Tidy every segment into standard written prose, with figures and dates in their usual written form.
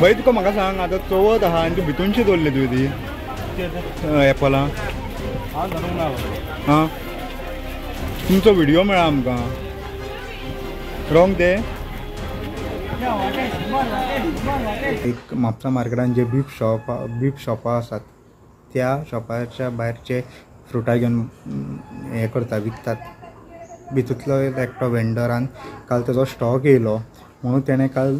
भाई तुका म्हाका सांग आतां चवथ आहा आनी तूं भितूनशी दवरले तुवें ती एपलां. हां तुमचो व्हिडियो मेळ्ळा आमकां. रॉंग ते एक म्हापसा मार्केटान जे बीफ शॉपां आसात त्या शॉपाच्या भायर जे फ्रुटां घेवन हें करता विकतात. भितूंतलो एकटो वेंडरान काल तेजो स्टॉक येयलो म्हणून तेणें काल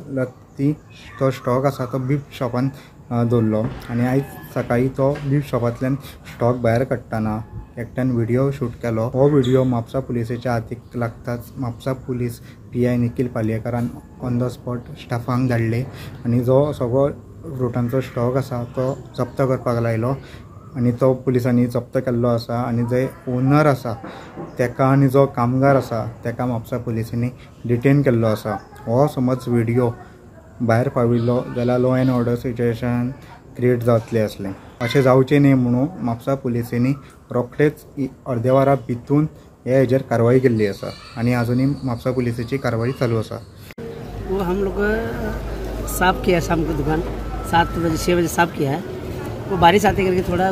ती तो स्टॉक आसा तो बीफ शॉपान दवरलो आनी आयज सकाळीं तो बीफ शॉपांतल्यान स्टॉक भायर काडटना एकट्यान व्हिडियो शूट केलो. हो व्हिडियो म्हापसा पुलिसेच्या हातीक लागताच म्हापसा पुलीस PI Nikhil पालयेकारान ऑन the spot स्टाफांक धाडले आनी जो सगळो फ्रुटांचो स्टॉक आसा तो जप्त करपाक लायलो आनी तो पुलिसांनी जप्त केल्लो आसा. आनी जे ओनर आसा तेका आनी जो कामगार आसा तेका म्हापसा पुलिसांनी डिटेन केल्लो आसा. हो समज व्हिडियो भायर पाविल्लो जाल्यार law and order situation create जातलें आसलें. अशें जावचें न्ही म्हणून म्हापसा पुलिसांनी रोखडेच अर्द्या वरा भितून हे हेजेर कारवाई केल्ली आसा आनी अजुनूय म्हापसा पुलिसेची कारवाई चालू आसा. वो हम लोग साफ किया शाम को दुकान 7 बजे 6 बजे साफ किया है. वो बारिश आते करके थोड़ा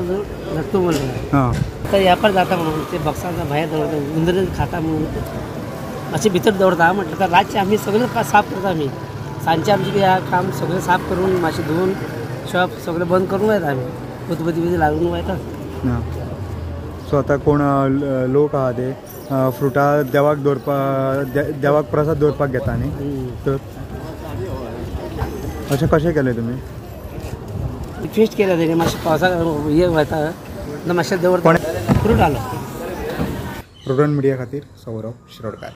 रत्तू बोल रहा है. हां तर यहाँ पर जाता म्हणून ते बक्साचा भायर दवरता उंदर खाता म्हणून असे भितर दवरता म्हटलं तर रातचे आम्ही सगळं साफ करता. आम्ही सांजचे आमचे कितें काम सगळें साफ करून मातशें धुवून शॉप सगळें बंद करून वयता आमी उदबत्ती बिदबत्ती लागून वयता. सो आतां कोण लोक आहा ते फ्रुटां देवाक दवरपाक देवाक प्रसाद दवरपाक घेता न्ही, तर अशें कशें केलें तुमी? रिक्वेस्ट केल्या तेणी मातशें पावसाक हे वता मातशें दवरता फ्रूट आलो. प्रुडंट मिडिया खातीर सौरभ शिरोडकार.